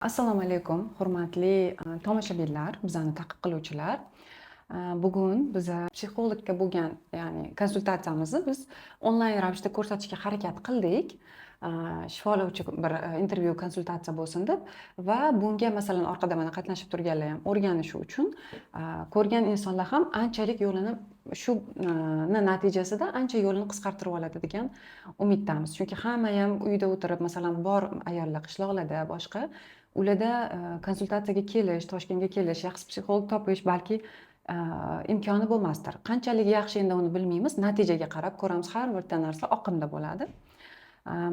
Assalomu alaykum, hurmatli tomoshabinlar, bizani ta'qib qiluvchilar. Bugun biza psixologga bo'lgan, ya'ni konsultatsiyamizni biz onlayn ravishda ko'rsatishga harakat qildik. Shifolovchi bir intervyu konsultatsiya bo'lsin deb va bunga, masalan, orqada mana qatnashib turganlar ham o'rganishi uchun, ko'rgan insonlar ham anchalik yo'lini shu natijasida ancha yo'lini qisqartirib oladi degan umiddamiz. Chunki hamma ham uyda o'tirib, masalan, bor ayollar qishloqlarda, boshqa ularda konsultatsiyaga kelish, Toshkentga kelish, yaxshi psixolog topish balki imkoni bo'lmasdir. Qanchalik yaxshi, endi uni bilmaymiz, natijaga qarab ko'ramiz. Har bitta narsa oqimda bo'ladi.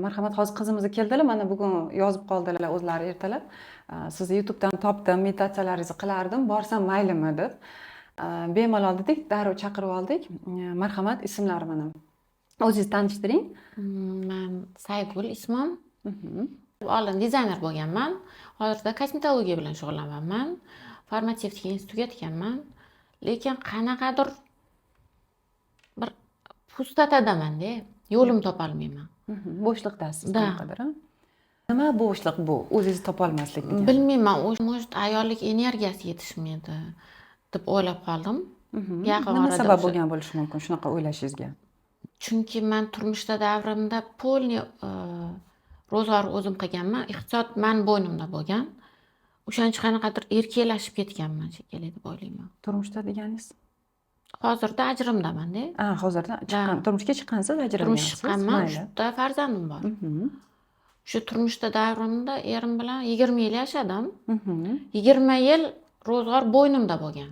Marhamat, hozir qizimiz keldilar, mana bugun yozib qoldilar o'zlari ertalab. Sizni YouTubedan topdim, meditatsiyalaringizni qilardim, borsam maylimi deb. Bemalol dedik, darrov chaqirib oldik. Marhamat, ismlari mana. O'zingizni tanishtiring. Man Saygul ismim. Oldin dizayner bo'lganman. Hozirda kosmetologiya bilan shug'ullanyapman. Farmatsevtika institutini tugatganman. Lekin qanaqadir bir пустота daman-da, yo'lim topolmayman. Bo'shliqdasiz Да. qanaqadir, a? Nima bo'shliq bu? O'zingizni topolmaslik degani. Bilmayman, u может ayollik energiyasi yetishmaydi deb o'ylab qoldim. Yaqin Nima orada sabab o'sha bo'lgan bo'lishi mumkin shunaqa o'ylashingizga? Chunki man turmushda davrimda полный ro'zg'or o'zim qilganman. Iqtisod mani bo'ynimda bo'lgan. O'shaning uchun qanaqadir erkaklashib ketganman shekilli deb o'ylayman. Turmushda deganingiz? Hozirda ajrimdaman-da. A, hozirda chiqqan, Да. turmushga chiqqansiz, Turmush ajralgansiz. chiqqanman, Mayli. 3 ta farzandim bor. Shu turmushda davrimda erim bilan 20 yil yashadim. 20 yil ro'zg'or bo'ynimda bo'lgan.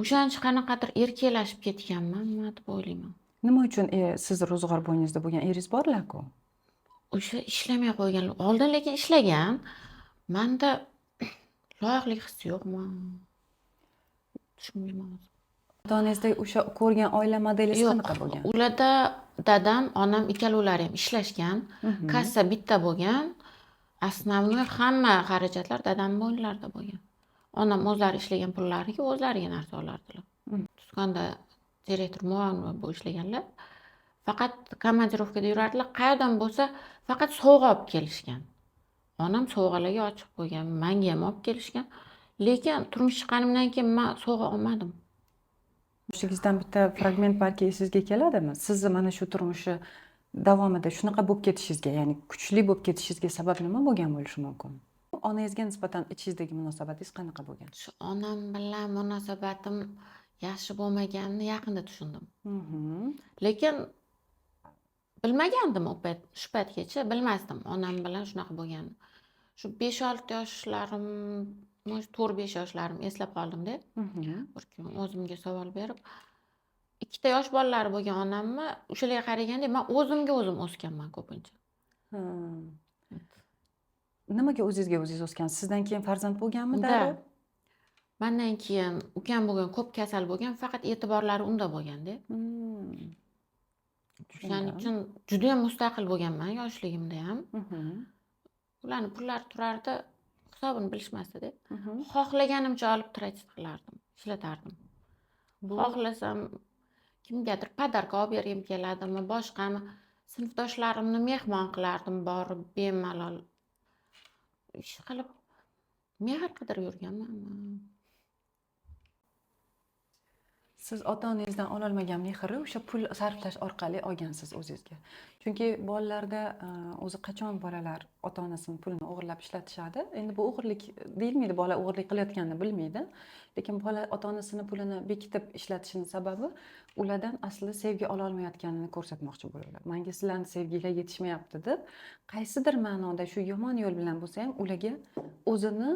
O'shaning uchun qanaqadir erkaklashib ketganman, nima deb o'ylayman. Nima uchun siz ro'zg'or bo'yningizda bo'lgan, eringiz borlar-ku? O'sha ishlamay qo'ygan. Oldin lekin ishlagan. Manda loyiqlik hissi yo'qmi? Tushunmayman o'zim. Ota-onangizda o'sha ko'rgan oila modelingiz Yo'q, qanaqa bo'lgan? Ularda dadam, onam ikkalovlari ham ishlashgan. Kassa bitta bo'lgan. Основной hamma xarajatlar dadam bo'ynilarida bo'lgan. Onam o'zlari ishlagan pullariga o'zlariga narsa olardilar. Do'konda direktor muavin bo'lib ishlaganlar. Faqat komandirovkada yurardilar. Qayerdan bo'lsa faqat sovg'a olib kelishgan. Onam sovg'alarga ochiq bo'lgan, manga ham olib kelishgan. Lekin turmush chiqqanimdan keyin man sovg'a olmadim. Yoshligingizdan bitta fragment balki esingizga keladimi? Sizni mana shu turmushi davomida shunaqa bo'lib ketishingizga, ya'ni kuchli bo'lib ketishingizga sabab nima bo'lgan bo'lishi mumkin? Onangizga nisbatan ichingizdagi munosabatingiz qanaqa bo'lgan? Shu onam bilan munosabatim yaxshi bo'lmaganini yaqinda tushundim. Lekin bilmagandim u payt, shu paytgacha bilmasdim onam bilan shunaqa bo'lganini. Shu 5-6 yoshlarim, может 4-5 yoshlarim eslab qoldimda. Bir kun o'zimga savol berib, ikkita yosh bolalari bo'lgan onamni o'shalarga qaraganda man o'zimga o'zim o'sganman ko'pincha. Nimaga o'zingizga o'zingiz o'sgansiz? Sizdan keyin farzand bo'lganmi Да. darrov? Mandan keyin ukam bo'lgan, ko'p kasal bo'lgan, faqat e'tiborlari unda bo'lganda. O'shaning Tushundim. uchun judayam mustaqil bo'lganman yoshligimda ham. Ularni pullari turardi, hisobini bilishmasdi-da. Xohlaganimcha olib тратить qilardim, ishlatardim. Bu Xohlasam kimgadir подарка olib bergim keladimi, boshqami, sinfdoshlarimni mehmon qilardim borib bemalol. Ish qilib mehr qidirib yurganman. Siz ota-onangizdan ololmagan mehrni o'sha pul sarflash orqali olgansiz o'zingizga. Chunki bolalarda o'zi qachon bolalar ota-onasini pulini o'g'irlab ishlatishadi? Endi bu o'g'irlik deyilmaydi, bola o'g'irlik qilayotganini bilmaydi. Lekin bola ota-onasini pulini bekitib ishlatishini sababi ulardan aslida sevgi ololmayotganini ko'rsatmoqchi bo'ladi. Menga sizlarning sevginglar yetishmayapti deb qaysidir ma'noda shu yomon yo'l bilan bo'lsa ham ularga o'zini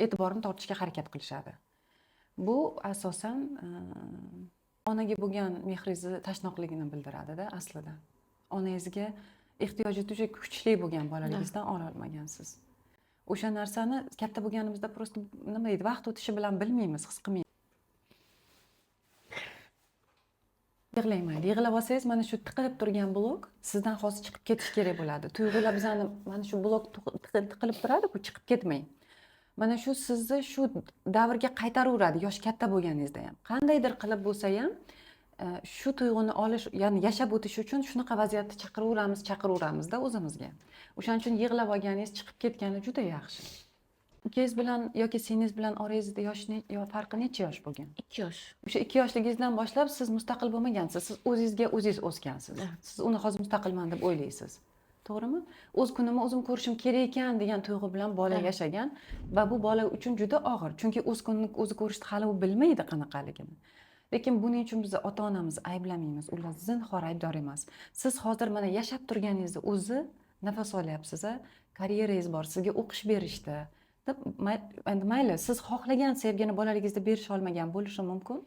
e'tiborini tortishga harakat qilishadi. Bu asosan onaga bo'lgan mehringizni tashnoqligini bildiradida aslida. Onangizga ehtiyoji juda kuchli bo'lgan bolaligingizdan ololmagansiz. O'sha narsani katta bo'lganimizda просто nima deydi, vaqt o'tishi bilan bilmaymiz, his qilmaymiz. Yig'lang mayli. Yig'lab olsangiz mana shu tiqilib turgan blok sizdan hozir chiqib ketishi kerak bo'ladi. Tuyg'ular bizani mana shu blok tiqilib turadi-ku, chiqib ketmang. Mana shu sizni shu davrga qaytaraveradi, yosh katta bo'lganingizda ham. Qandaydir qilib bo'lsa ham Shu tuyg'uni olish, ya'ni yashab o'tish uchun shunaqa vaziyatda chaqiraveramiz, chaqiraveramizda o'zimizga. O'shaning uchun yig'lab olganingiz, chiqib ketgani juda yaxshi. Ukangiz bilan yoki singlingiz bilan orangizda yosh yo farqi necha yosh bo'lgan? 2 yosh. O'sha 2 yoshligingizdan boshlab siz mustaqil bo'lmagansiz, siz o'zingizga o'zingiz o'sgansiz. Siz uni hozir mustaqilman deb o'ylaysiz, to'g'rimi? O'z kunimni o'zim ko'rishim kerak ekan degan tuyg'u bilan bola yashagan va bu bola uchun juda og'ir, chunki o'z kunini o'zi ko'rishni hali u bilmaydi qanaqaligini. Lekin buning uchun biz ota onamizni ayblamaymiz, ular zinhor aybdor emas. Siz hozir mana yashab turganingizni o'zi, nafas olyapsiz, a, karyerangiz bor, sizga o'qish berishdi deb endi mayli, siz xohlagan sevgini bolaligingizda berisha olmagan bo'lishi mumkin,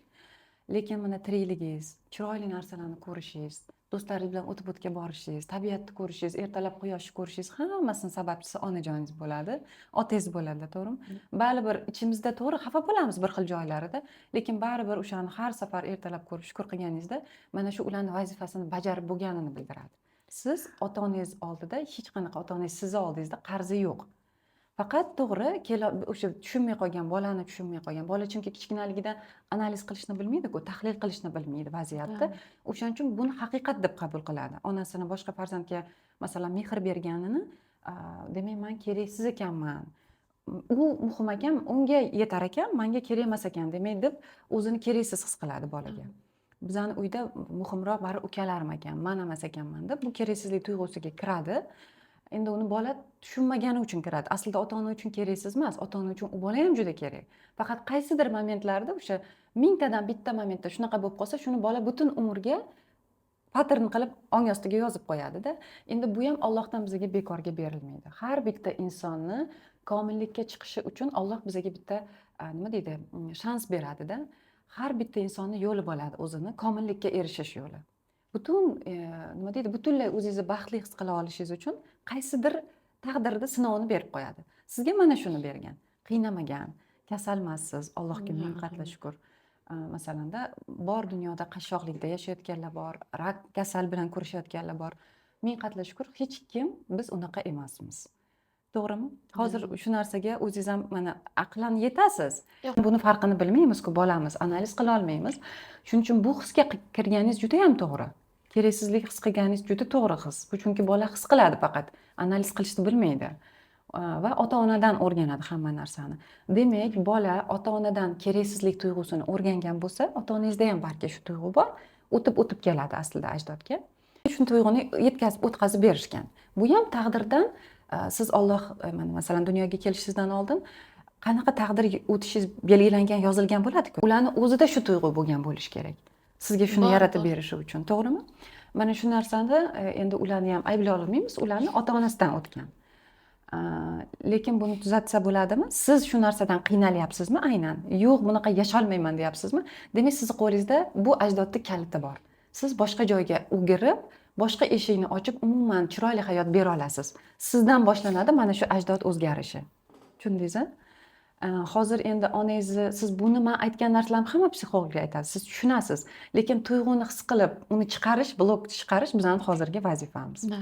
lekin mana tirikligingiz, chiroyli narsalarni ko'rishingiz, do'stlaringiz bilan o'tib o'tga borishingiz, tabiatni ko'rishingiz, ertalab quyoshni ko'rishingiz, hammasini sababchisi onajoningiz bo'ladi, otangiz bo'ladi, to'g'rimi? Baribir ichimizda, to'g'ri, xafa bo'lamiz bir xil joylarida, lekin baribir o'shani har safar ertalab ko'rib shukur qilganingizda mana shu ularni vazifasini bajarib bo'lganini bildiradi. Siz ota onangiz oldida hech qanaqa, ota onangiz sizni oldingizda qarzi yo'q. Faqat to'g'ri, o'sha tushunmay qolgan bolani, tushunmay qolgan bola, chunki kichkinaligidan analiz qilishni bilmaydiku, tahlil qilishni bilmaydi vaziyatni. O'shaning uchun buni haqiqat deb qabul qiladi. Onasini boshqa farzandga, masalan, mehr berganini, demak, man keraksiz ekanman, u muhim ekan, unga yetar ekan, manga kerak emas ekan demak deb o'zini keraksiz his qiladi bolaga. Bizani uyda muhimroq baribir ukalarim ekan, man emas ekanman deb bu keraksizlik tuyg'usiga kiradi. Endi uni bola tushunmagani uchun kiradi. Aslida ota ona uchun keraksiz emas, ota ona uchun u bola ham juda kerak. Faqat qaysidir momentlarda, o'sha mingtadan bitta momentda shunaqa bo'lib qolsa, shuni bola butun umrga pattern qilib ong ostiga yozib qo'yadida. Endi bu ham Ollohdan bizga bekorga berilmaydi. Har bitta insonni komillikka chiqishi uchun Olloh bizga bitta nima deydi, shans beradida. Har bitta insonni yo'li bo'ladi, o'zini komillikka erishish yo'li. Butun nima deydi, butunlay o'zingizni baxtli his qila olishingiz uchun qaysidir taqdirda sinovini berib qo'yadi. Sizga mana shuni bergan, qiynamagan, kasalmassiz, Allohga ming qatla shukur. Masalanda, bor dunyoda qashshoqlikda yashayotganlar bor, rak kasal bilan kurashayotganlar bor. Ming qatla shukur, hech kim, biz unaqa emasmiz, to'g'rimi? Hozir shu narsaga o'zingiz ham mana aqlan yetasiz. Yo'q. Buni farqini bilmaymizku, bolamiz, analiz qila olmaymiz. Shuning uchun bu hisga kirganingiz juda yam to'g'ri. Keraksizlik his qilganingiz juda to'g'ri his bu, chunki bola his qiladi, faqat analiz qilishni bilmaydi va ota onadan o'rganadi hamma narsani. Demak, bola ota onadan keraksizlik tuyg'usini o'rgangan bo'lsa, ota onangizda ham balki shu tuyg'u bor, o'tib o'tib keladi aslida ajdodga. Shu tuyg'uni yetkazib, o'tkazib berishgan. Bu ham taqdirdan. Siz Olloh mana masalan dunyoga kelishingizdan oldin qanaqa taqdir o'tishingiz belgilangan, yozilgan bo'ladiku. Ularni o'zida shu tuyg'u bo'lgan bo'lishi kerak sizga shuni Bor, yaratib bor. berishi uchun, to'g'rimi? Mana shu narsani endi ularni ham ayblay olmaymiz, ularni ota onasidan o'tgan. Lekin buni tuzatsa bo'ladimi? Siz shu narsadan qiynalyapsizmi aynan? Yo'q, bunaqa yasholmayman deyapsizmi? Demak, sizni qo'lingizda bu ajdodni kaliti bor. Siz boshqa joyga o'girib, boshqa eshikni ochib, umuman chiroyli hayot bera olasiz. Sizdan boshlanadi mana shu ajdod o'zgarishi, tushundingiz a? Hozir endi onangizni, siz buni, man aytgan narsalarni hamma psixologlar aytadi, siz tushunasiz, lekin tuyg'uni his qilib uni chiqarish, blok chiqarish bizani hozirgi vazifamiz. Да.